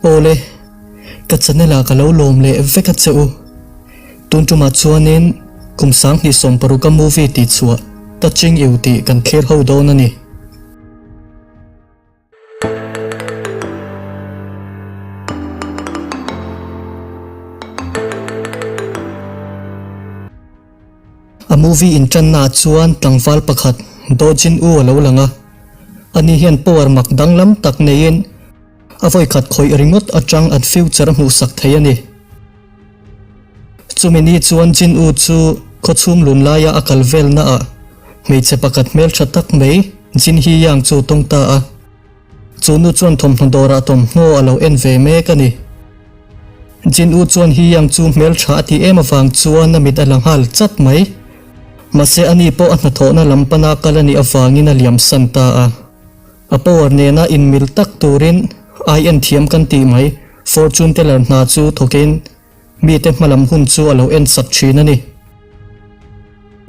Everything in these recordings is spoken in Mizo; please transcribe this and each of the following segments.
Awle, ka channel ah ka lo lawm leh vek a che u. Tun tumah chuanin kum 2016 a movie tih chhuah Touching You tih kan thlir ho dawn a ni. A movie inṭanna ah chuan tlangval pakhat Do Jin Woo a lo lang a, ani hian power mak danglam tak neiin a vawikhat khawih ringawt aṭang an future a hmuhsak thei a ni. Chumi ni chuan Jin Woo chu khawchhung lun laia a kal velna ah hmeichhe pakhat hmelṭha tak mai Jin Hee Yang chu tawng ta a. Chu nu chuan thawmhnaw dawrah thawmhnaw a lo en ve mek a ni. Jin U chuan Hee Yang chu hmeltha a tih em avang chuan a mit a la nghal chat mai. Mahse ani pawh a hnathawhna lam pana kal a nih avangin a liam san ta a. A power nena inmil tak turin ai en thiam kan tih mai fortune teller hna chu thawkin Mite hmalam hun chu a lo en sak thin a ni.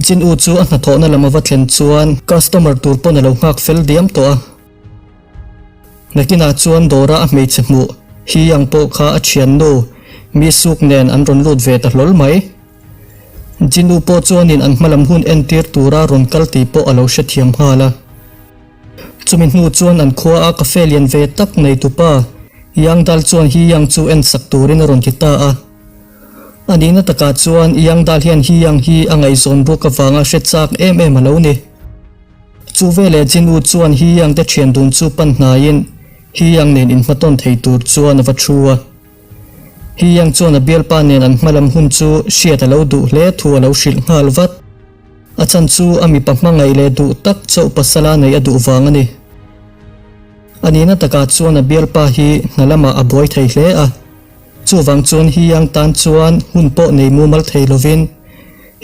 Jin U chu a hnathawhna lam a va thlen chuan customer tur pawn a lo nghak fel diam tawh a. Nakinah chuan dawra a hmeichhe hmuh Hee Yang pawh kha a thiannu Mi Suk nen an rawn lut ve ta hlawl mai. Jin U pawh chuanin an hmalam hun entir tura rawn kal tih pawh a lo hrethiam nghal a. Chumi hnu chuan an khua a cafe lian ve tak nei tupa Yang Dal chuan He Yang chu en sak turin a rawn ti ta a. A nihna takah chuan Yang Dal hian He Yang hi a ngaihzawn ruk avanga hre chak em em a lo ni. Chu veleh Jin Woo chuan He Yang te thian dun chu pan hnaiin He Yang nen inhmatawn thei tur chuan a va thu a. He Yang chuan a bialpa nen an hmalam hun chu hriat a lo duh hle thu a lo hrilh nghal vat. A chan chu a mipa hmangaih leh duh tak chauh pasala neih a duh vang a ni. A nihna takah chuan a bialpa hi hna lamah a buai thei hle a, chuvang chuan Hiyang tan chuan hun pawh nei mumal thei lovin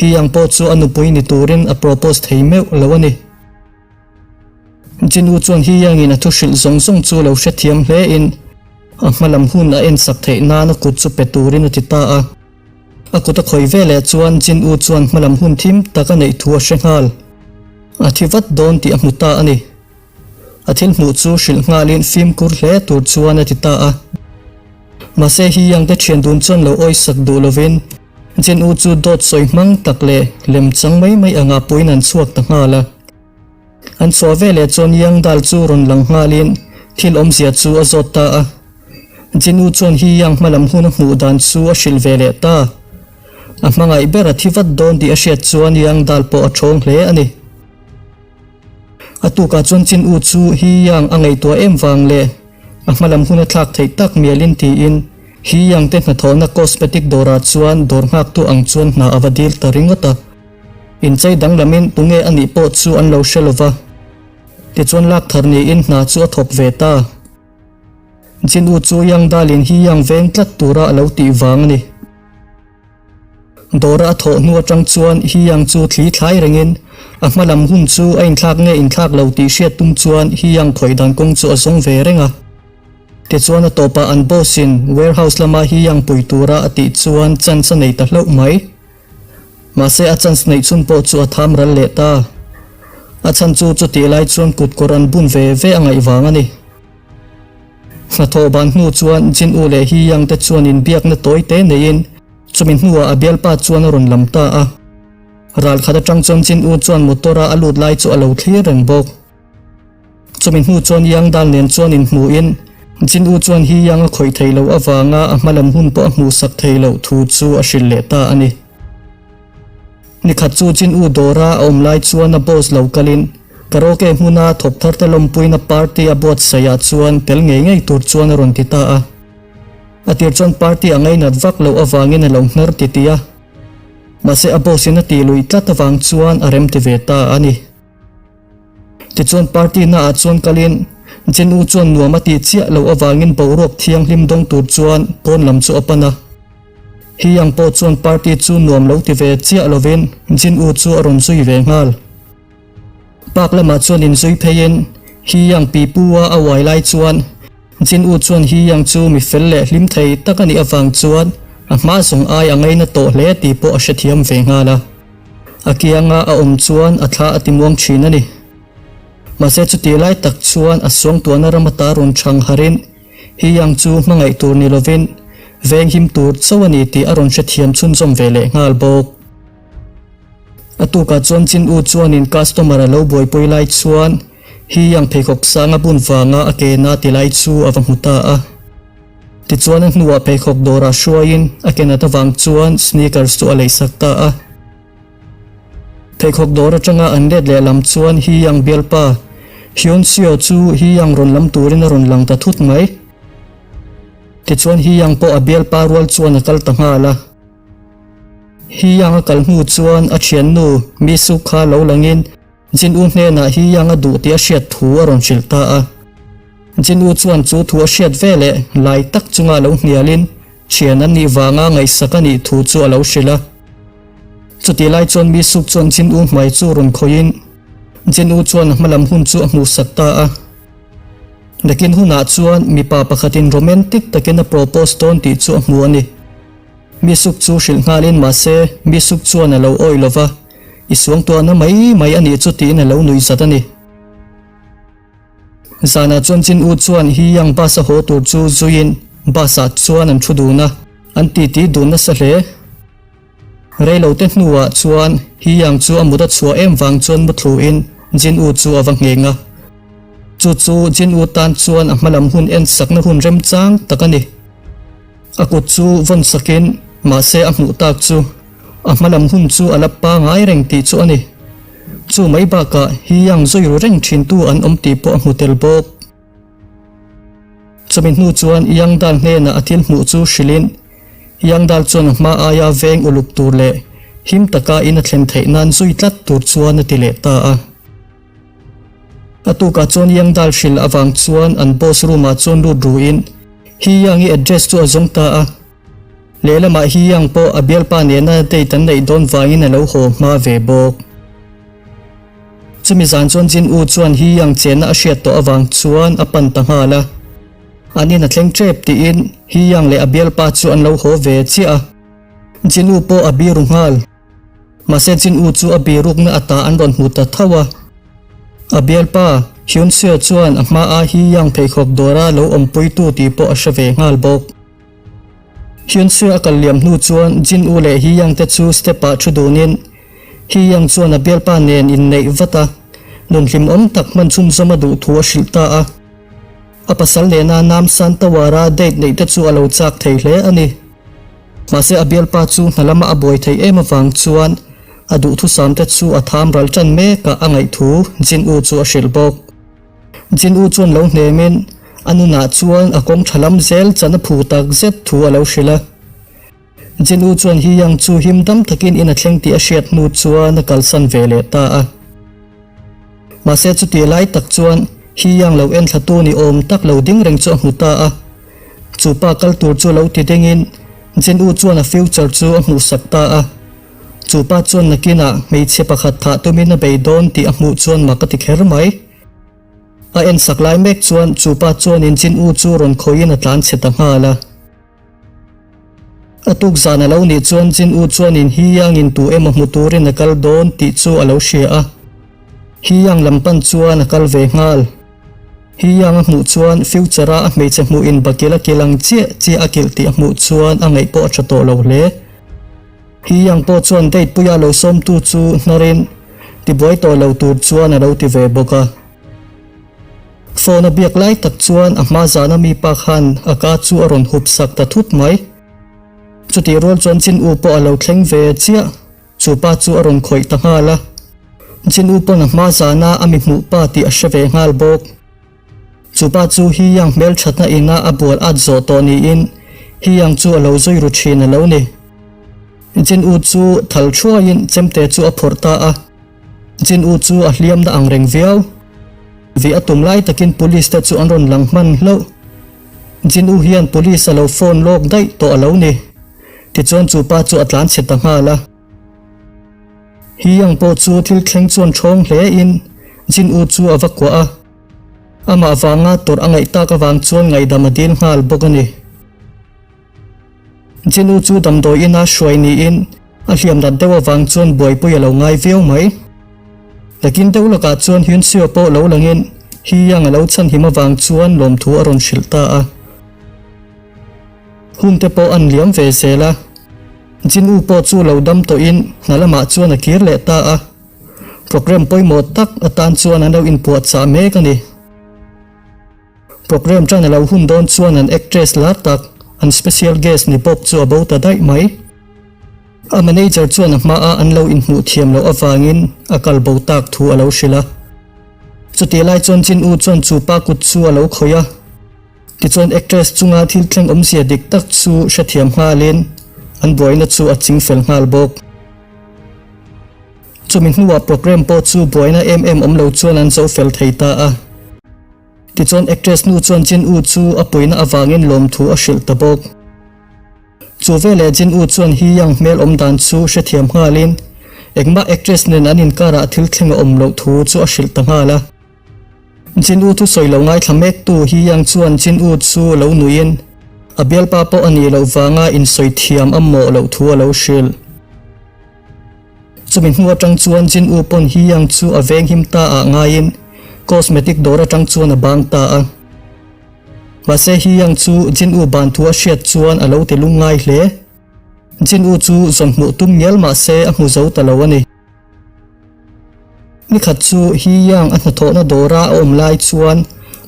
Hiyang pawh chu a nupui ni turin a propose thei meuh lo a ni. Jinu chuan Hiyangin a thu hrilh zawng zawng chu lo hrethiam hlein a hmalam hun a ensak theih nan a kut chu pe turin a ti ta a. A kut a khawih ve leh chuan Jin U chuan hmalam hun thim tak a neih thu a hre nghal. A thi vat dawn tih a hmu ta a ni. A thil hmuh chu hrilh nghalin fimkhur hle tur chuan a ti ta a. Mahse Hee Yang te thian dun chuan lo awisak duh lovin Jin U chu dawt sawi hmang tak leh lem chang mai mai anga puiin an chhuak ta nghal a. An chhuah veleh chuan Yang Dal chu rawn lang nghalin thil awmzia chu a zawt ta a. Jinu chuan He Yang hmalam hun a hmuh dan chu a hrilh ve leh ta. A hmangaih ber a thi vat dawn tih a hriat chuan Yang Dal pawh a thawng hle a ni. A tukah chuan Jin U chu He Yang a ngaihtuah em vang leh a hmalam hun a thlak theih tak mialin tiin He Yang te hnathawhna cosmetic dawrah chuan dawr nghaktu ang chuan hna a va dil ta ringawt a. Inchei danglamin tunge a nih pawh chu an lo hre lo va, tichuan lak thar niin hna chu a thawk ve ta. Jin U chu Yang Dalin hi Yang veng tlat tura a lo tih vang a ni. Dawra a thawh hnu atang chuan Hi Yang chu thli thlai rengin a hma lam hun chu a inthlak nge inthlak lo tih hriat tum chuan Hi Yang khawih dan kawng chu a zawng ve reng a. Tichuan a tawpah an boss in warehouse lama Hi Yang pui tura a tih chuan chance a nei ta hlauh mai. Mahse a chance neih chhun pawh chu a tham ral leh ta. A chhan chu chutih lai chuan kut kawr an bun ve ve a ngaih vang a ni. Hnathawh ban hnu chuan Jin U leh Hee Yang te chuan inbiakna tawi te neiin chumi hnuah a bialpa chuan a rawn lam ta a. Ral khat atang chuan Jin U chuan motor a a lut lai chu a lo thlir reng bawk. Chumi hnu chuan Yang Dal nen chuan inhmuhin Jin U chuan He Yang a khawih theih loh avanga a hmalam hun pawh a hmuhsak theih loh thu chu a hrilh leh ta a ni. Nikhat chu Jin U dawra a awm lai chuan a boss lo kalin karaoke hmuna thawk thar te lawmpuina party a buatsaihah chuan tel ngei ngei tur chuan a rawn ti ta a. A tir chuan party a ngainat vak loh avangin a lo hnar titih a. Mahse a boss in a tih luih tlat avang chuan a remti ve ta a ni. Tichuan party naah chuan kalin Jin U chuan nuam a tih chiah loh avangin boruak thianghlim dawng tur chuan pawn lam chu a pan a. He Yang pawh chuan party chu nuam lo ti ve chiah lovin Jin U chu a rawn zui ve nghal. Park lamah chuan inzui pheiin He Yang pi pu a a uai lai chuan Jin U chuan He Yang chu mi fel leh hlim thei tak a nih avang chuan a hma zawng ai a ngaina tawh hle tih pawh a hrethiam ve nghal a. A kianga a awm chuan a thla a ti muang thin a ni. Mahse chutih lai tak chuan a suangtuahna ram ata rawn chhang harin Hee-young chu hmangaih tur ni lovin venghim tur chauh a ni tih a rawn hrethiam chhunzawm ve leh nghal bawk. A tukah chuan Chin-U chuanin customer a lo buaipui lai chuan Hee-young pheikhawk sang a bun vanga a ke na ti lai chu a va hmu ta a. Tichuan a hnuah pheikhawk dawrah hruaiin a ke nat avang chuan sneakers chu a leisak ta a. Pheikhawk dawr atanga an let leh lam chuan Hee-young bialpa Hyun-seo chu Hee-young rawn lam turin a rawn lang ta thut mai. Tichuan Hee-young pawh a bialpa rual chuan a kal ta nghal a. Hee-young a kal hnu chuan a thiannu Mi-suk kha lo langin Jin-u hnenah Hee-young a duh tih a hriat thu a rawn hrilh ta a. Jin-u chuan chu thu a hriat veleh lai tak chunga lo hnialin thian an nih vanga ngaihsak a nih thu chu a lo hrilh a. Chutih lai chuan mi suk chuan Jin-u hmai chu rawn khawihin Jin-u chuan a hmalam hun chu a hmuhsak ta a. Nakin hunah chuan mipa pakhatin romantic takin a propose dawn tih chu a hmu a ni. Mi suk chu hrilh nghalin mahse mi suk chuan a lo awih lo va, I suangtuahna mai mai a nih chu tiin a lo nuih zat a ni. Zanah chuan Jin-u chuan Hee-young bus a haw tur chu zuiin bus-ah chuan an thu dun a, an titi dun nasa hle. Reilote hnuah chuan Hee-young chu a mut a chhuah em vang chuan muthluin Jin-u chu a va ngheng a. Chu chu Jin-u tan chuan a hmalam hun en sakna hun remchang tak a ni. A kut chu vawn sakin mahse a hmuh tak chu a hmalam hun chu a la pangai reng tih chu a ni. Chu mai bakah Hee-young zui ru reng thintu an awm tih pawh a hmu tel bawk. Chumi hnu chuan Yangdal hnenah a thil hmuh chu hrilhin Yangdal chuan a hma aia veng uluk tur leh him taka in a thlen theih nan zui tlat tur chuan a ti leh ta a. A tukah chuan Yangdal hrilh avang chuan an boss room ah chuan lut ruin Hee-young-i address chu a zawng ta a. Lehlamah Hee-young pawh a bialpa nena date an neih dawn vangin a lo haw hma ve bawk. Chumi zan chuan Jin U chuan Hee Yang chenna a hriat tawh avang chuan a pan ta nghal a. An in a thleng tep tiin Hee Yang leh a bialpa chu an lo haw ve chiah a. Jin U pawh a biru nghal. Mahse Jin U chu a birukna a ta an rawn hmu ta tho a. A bialpa Hyun Seo chuan a hma a Hee Yang pheikhawk dawra lo awmpuitu tih pawh a hre ve nghal bawk. Hyun-soo a kal liam hnu chuan Jin-woo leh Hee-young te chu step ah thu dunin Hee-young chuan a bialpa nen inneih vat a, nun hlimawm tak hman chhunzawm a duh thu a hrilh ta a. A pasal nena Namsan Tower-a date neih te chu a lo chak thei hle a ni. Mahse a bialpa chu hna lama a buai theih em avang chuan a duhthusam te chu a tham ral tan mek a a ngaih thu Jin-woo chu a hrilh bawk. Jin-u chuan lo hnemin a nunah chuan a kawng tha lam zel chan a phu tak zet thu a lo hrilh a. Jin-u chuan Hee-young chu him dam takin in a thleng tih a hriat hnu chuan a kalsan ve leh ta a. Mahse chutih lai tak chuan Hee-young lo enthlatu ni awm tak lo ding reng chu a hmu ta a. Chu pa kal tur chu lo ti dingin Jin-u chuan a future chu a hmuhsak ta a. Chu pa chuan nakinah hmeichhe pakhat thah tumin a bei dawn tih a hmuh chuan mak a ti kher mai. A en sak lai mek chuan chu pa chuanin Chin U chu rawn khawihin a tlan chhe ta nghal a. A tuk zan a lo nih chuan Chin U chuanin Hee Yang-in tu emaw hmu turin a kal dawn tih chu a lo hria a. Hee Yang lam pan chuan a kal ve nghal. Hee Yang a hmuh chuan future-a a hmeichhe hmuhin bakil a kilh ang chiah chiah a kilh tih a hmuh chuan a ngaih pawh a tha tawh lo hle. Hee Yang pawh chuan date puia lo sawmtu chu hnarin tibuai tawh lo tur chuan a lo ti ve bawk a. Phone a biak lai tak chuan a hma zana mi pa khan a ka chu a rawn hup sak ta thut mai. Chutih rual chuan Chin U pawh a lo thleng ve chiah, chu pa chu a rawn khawih ta nghal a. Chin U pawn a hma zana a mi hmuh pa tih a hre ve nghal bawk. Chu pa chu Hee Yang hmelthatna ina a bual at zawh tawh niin Hee Yang chu a lo zui ru thin a lo ni. Jin U chu thal thuaiin chemte chu a phawrh ta a. Jin U chu a hliamna ang reng viau. Vih a tum lai takin police te chu an rawn lang hman hlauh. Jin U hian police a lo phone lawk daih tawh a lo ni. Tichuan chu pa chu a tlan chhe ta nghal a. Hee Yang pawh chu thil thleng chuan ṭhawng hle in Jin U chu a va kuah a. Amah vanga tawrh a ngaih tak avang chuan ngaihdam a dil nghal bawk a ni. Jin U chu damdawi ina hruai niin a hliam nat deuh avang chuan buaipui a lo ngai viau mai. Nakin deuh lakah chuan Hyun Seo pawh lo langin Hee Yang a lo chhanhim avang chuan lawmthu a rawn hrilh ta a. Hun te pawh an liam ve zel a. Jin U pawh chu lo dam tawhin hna lamah chuan a kir leh ta a. Programme pawimawh tak atan chuan an lo inpuahchah mek a ni. Programme tan a lo hun dawn chuan an actress lar tak, an special guest ni bawk chu a bo ta daih mai. A manager chuan a hmaa an lo inhmuh thiam loh avangin a kal bo tak thu a lo hrilh a. Chutih lai chuan Jin U chuan chu pa kut chu a lo khawih a. Tichuan actress chunga thil thleng awmzia dik tak chu hrethiam nghalin an buaina chu a chingfel nghal bawk. Chumi hnuah programme pawh chu buaina em em awm lo chuan an zo fel thei ta a. Tichuan actress nu chuan Jin U chu a puina avangin lawmthu a hrilh ta bawk. Chu veleh Jin U chuan Hee Young hmel awm dan chu hrethiam nghalin engmah actress nen an inkarah thil thleng a awm loh thu chu a hrilh ta nghal a. Jin U thusawi lo ngaithla mektu Hee Young chuan Jin U chu lo nuiin a bialpa pawh a nih loh vanga insawi thiam a mawh loh thu a lo hrilh. Chumi hnu atang chuan Jin U pawn Hee Young chu a venghim ta ah ngaiin cosmetic dawr atang chuan a bang ta a. Mahse Hee Young chu Jin U ban thu a hriat chuan a lo ti lungngai hle. Jin U chu zawn hmuh tum ngial mahse a hmu zo ta lo a ni. Nikhat chu Hee Young a hnathawhna dawra a awm lai chuan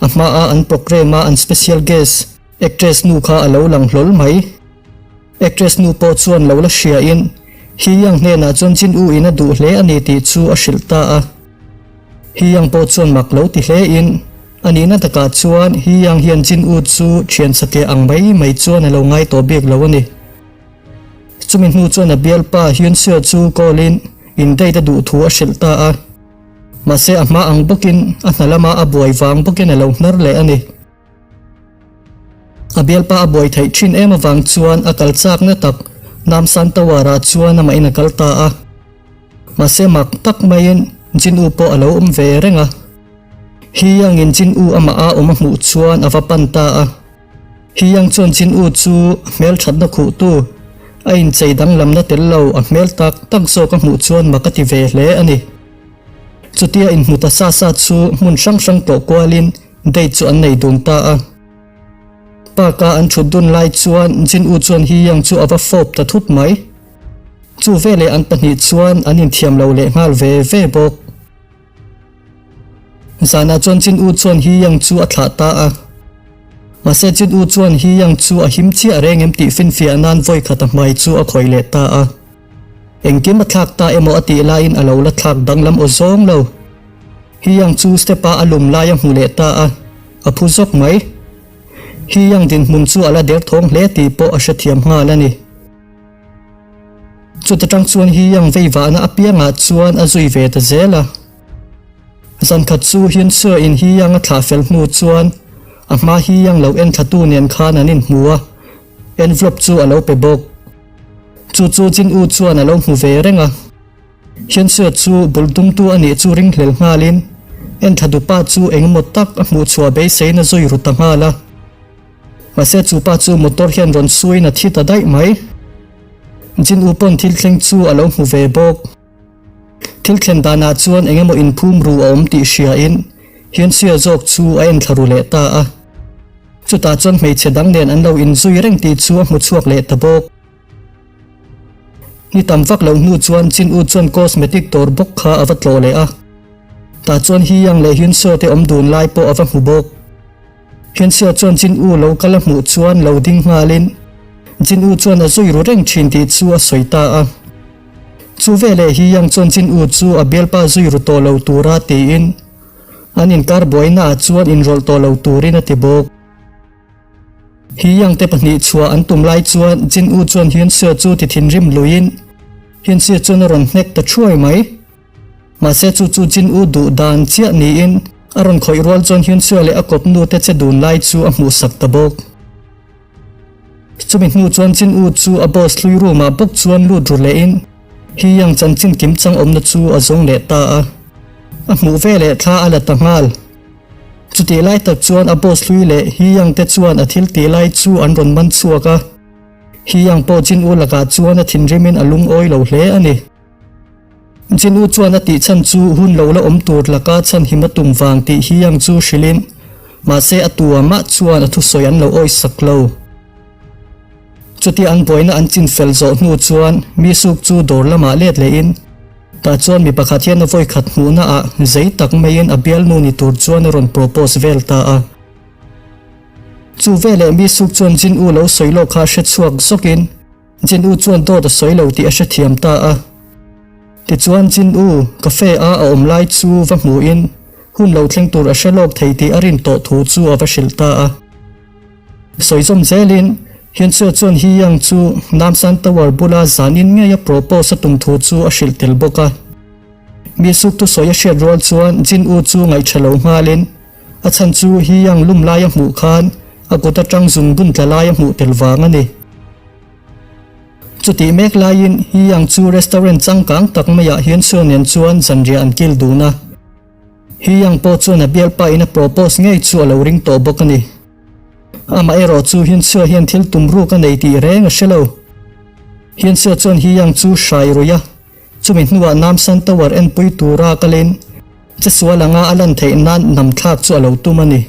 a hmaa an programme a an special guest actress nu kha a lo lang hlawl mai. Actress nu pawh chuan lo la hria in Hee Young hnenah chuan Jin U in a duh hle a ni tih chu a hrilh ta a. Hee Young pawh chuan mak lo ti hle in a nihna takah chuan Hee Young hian Jin U chu thian sake ang mai mai chuan a lo ngai tawh bik lo a ni. Chumi hnu chuan a bialpa Hyun Seo chu call in in date a duh thu a hrilh ta a. Mahse a hma ang bawkin a hna lama a buai vang bawkin a lo hnar leh a ni. A bialpa a buai theih thin em avang chuan a kal chakna tak Namsan Tower ah chuan amahin a kal ta a. Mahse mak tak maiin Jin U pawh a lo awm ve reng a. Hee Yang in Jin U amah a awm a hmuh chuan a va pan ta a. Hee Yang chuan Jin U chu a hmel thatna khuhtu, a inchei danglamna tel lo a hmel tak tak zawk a hmuh chuan mak a ti ve hle a ni. Chutia inhmu ta sa sa chu hmun hrang hrang tawh kualin Date chu an nei dun ta a. Park a an thut dun lai chuan Jin U chuan Hee Young chu a va fawp ta thut mai. Chu veleh an pahnih chuan an inthiam lo leh nghal ve ve bawk. Zanah chuan Jin U chuan Hee Young chu a thlah ta a. Mahse Jin U chuan Hee Young chu a him chiah reng em tih finfiah nan vawi khat a hmai chu a khawih leh ta a. Engkim a thlak ta emaw a tih laiin a lo la thlak danglam aw zawng lo. Hee Yang chu step a a lum lai a hmu leh ta a, a phu zawk mai. Hee Yang dinhmun chu a la derthawng hle tih pawh a hrethiam nghal a ni. Chuta tang chuan Hee Yang veivahna apiangah chuan a zui ve ta zel a. Zankhat chu Hyun Seo in Hee Yang a thlah fel hnu chuan a hma Hee Yang lo enthlatu nen khan an inhmu a, envelope chu a lo pe bawk. Chu chu Jin U chuan a lo hmu ve reng a. Hyunseok chu bul tumtu a nih chu ringhlel nghalin Enthadupa chu engemaw tak a hmuhchhuah beiseina zui ru ta nghal a. Mahse chu pa chu motor hian rawn suiin a thi ta daih mai. Jin U pawn thil thleng chu a lo hmu ve bawk. Thil thlen danah chuan engemaw inphum ru a awm tih hriain Hyunseok zawk chu a enthla ru leh ta a. Chutah chuan hmeichhe dang nen an lo inzui reng tih chu a hmu chhuak leh ta bawk. Ni tam vak loh hnu chuan Chin U chuan cosmetic dawr bawk kha a va tlawh leh a. Tah chuan Hee Yang leh Hyun Seo te awm dun lai pawh a va hmu bawk. Hyun Seo chuan Chin U lo kal a hmuh chuan lo ding nghalin Jin U chuan a zui ru reng thin tih chu a sawi ta a. Chu veleh Hee Yang chuan Jin U chu a bialpa zui ru tawh lo tura tiin an inkar buainaah chuan inrawlh tawh lo turin a ti bawk. Hee Yang te pahnih chhuah an tum lai chuan Jin U chuan Hyun Seo chu ti thinrim luiin Hyun Seo chuan a rawn hnek ta thuai mai. Mahse chu chu Jin U duh dan chiah niin a rawn khawih rual chuan Hyun Seo leh a kawp nu te che dun lai chu a hmuhsak ta bawk. Chumi hnu chuan Jin U chu a boss hlui room ah bawk chuan lut ru lehin Hee Yang chanchin kimchang awmna chu a zawng leh ta a. A hmuh veleh thla a la ta nghal. Chutih lai tak chuan a boss hlui leh Hee Yang te chuan a thil tih lai chu an rawn man chhuak a. Hee Yang pawh Jin U lakah chuan a thinrimin a lungawi lo hle a ni. Jin U chuan a tih chhan chu hun lo la awm tur laka chhan him a tum vang tih Hee Yang chu hrilhin mahse a tu a mah chuan a thusawi an lo awisak lo. Chutia an buaina an chin fel zawh hnu chuan mi suk chu dawr lamah let lehin tah chuan mi pakhat hian a vawikhat hmuhna ah zei tak maiin a bialnu ni tur chuan a rawn propose vel ta a. Chu veleh mi suk chuan Jin U lo sawi lawk kha hre chhuak zawkin Jin U chuan dawt a sawi lo tih a hrethiam ta a. Tichuan Jin U cafe a a awm lai chu va hmuhin hun lo thleng tur a hre lawk thei tih a rin tawh thu chu a va hrilh ta a. Sawi zawm zelin Hyun-seo chuan Hee-young chu Namsan Tower bula zanin ngeia propose a tum thu chu a hrilh tel bawk a. Mi suk thusawi a hriat rual chuan Jin-woo chu ngaihṭha lo nghalin a chhan chu Hee-young lum lai a hmuh khan a kut aṭang zung bun tla lai a hmuh tel vang a ni. Chutih mek laiin Hee-young chu restaurant changkang tak maiah Hyun-seo nen chuan zanriah an kil dun a. Hee-young pawh chuan a bialpa in a propose ngei chu a lo ring tawh bawk a ni. Amaherawh chu Hyun-seo hian thil tum ruk a nei tih reng a hre lo. Hyun-seo chuan Hee-young chu hrai ruih a, chumi hnuah Namsan Tower enpui tura kalin chesual anga a lan theih nan nam thlak chu a lo tum a ni.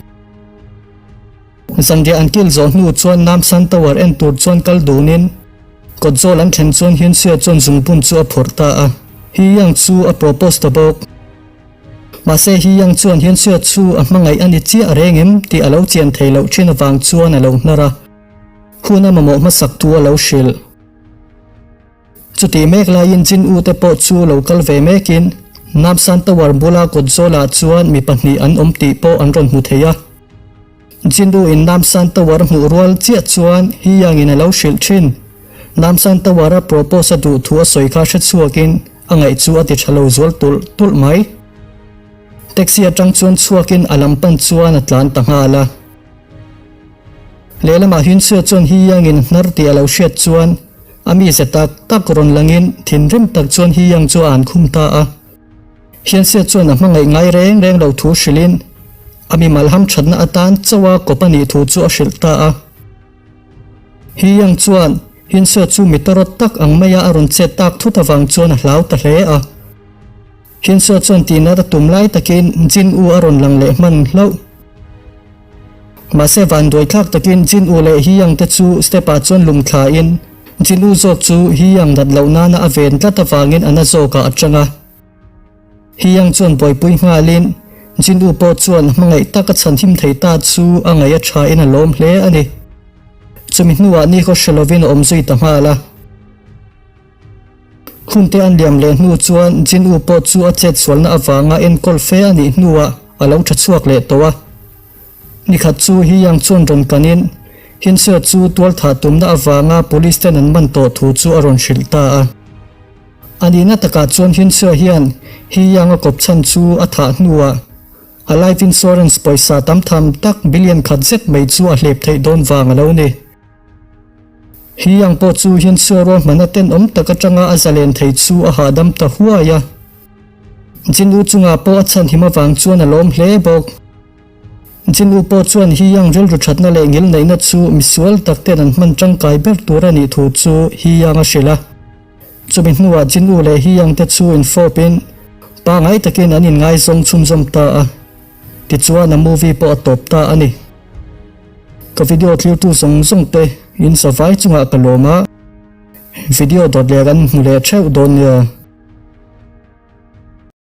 Zanriah an kil zawh hnu chuan Namsan Tower en tur chuan kal dunin kawtzawl an thlen chuan Hyun-seo chuan zungbun chu a phawrh ta a, Hee-young chu a propose ta bawk. Mahse Hee-young chuan Hyun-seo chu a hmangaih a ni chiah reng em tih a lo chian thei loh thin avang chuan a lo hnar a, hun a mamawh hmasak thu a lo hrilh. Chutih mek laiin Jin U te pawh chu lo kal ve mekin Namsan Tower bula kawtzawlah chuan mi pahnih an awm tih pawh an rawn hmu thei a. Jin U in Namsan Tower hmuh rual chiah chuan Hee-young in a lo hrilh thin. Namsan Tower a propose a duh thu a sawi kha hre chhuakin a ngaih chu a ti tha lo zual tulh tulh mai. Taxi atang chuan chhuakin a lam pan chuan a tlan ta nghal a. Lehlamah Hyun-seo chuan Hee-young in hnar tih a lo hriat chuan a mize tak tak rawn langin thinrim tak chuan Hee-young chu a an khum ta a. Hyun-seo chuan a hmangaih ngai reng reng lo thu hrilhin a mimal hamthatna atan chauh a kawp a nih thu chu a hrilh ta a. Hee-young chuan Hyun-seo chu mi tawrawt tak ang maia a rawn chet tak thut avang chuan a hlau ta hle a. Hyun-seo chuan tihnat a tum lai takin Jin-woo a rawn lang leh hman hlauh. Mahse vanduai thlak takin Jin-woo leh Hee-young te chu step ah chuan lum thlain Jin-woo zawk chu Hee-young nat loh nana a ven tlat avangin a na zawkah a tang a. Hee-young chuan buaipui nghalin Jin-woo pawh chuan hmangaih tak a chhan him thei ta chu a ngaih a thain a lawm hle a ni. Chumi hnuah nikhaw hre lovin a awm zui ta nghal a. Hunte an liam leh hnu chuan Jin-u pawh chu a chet sualna avanga enkawl fe a nih hnuah a lo tha chhuak leh tawh a. Nikhat chu Hee-young chuan rawn kanin Hyun-seo chu tualthah tumna avanga police ten an man tawh thu chu a rawn hrilh ta a. A nihna takah chuan Hyun-seo hian Hee-young a kawp chhan chu a thah hnuah a life insurance pawisa tam tham tak billion khat zet mai chu a hlep theih dawn vang a lo ni. Hi ang pawh chu hian sual ruahmanna tenawm tak atanga a zalen thei chu a hahdam ta huai a. Jin U chungah pawh a chhanhim avang chuan a lawm hle bawk. Jin U pawh chuan Hi Yang rilru thatna leh ngilneihna chu misual tak ten an hman tangkai ber tur a nih thu chu Hi Yang a hrilh a. Chumi hnuah Jin U leh Hi Yang te chu infawpin pangai takin an inngaizawng chhunzawm ta a. Tichuan a movie pawh a tawp ta a ni. Ka video thlir tu zawng zawng te in zavai chungah ka lawm a, video dawt leh kan hmu leh theuh dawn nia.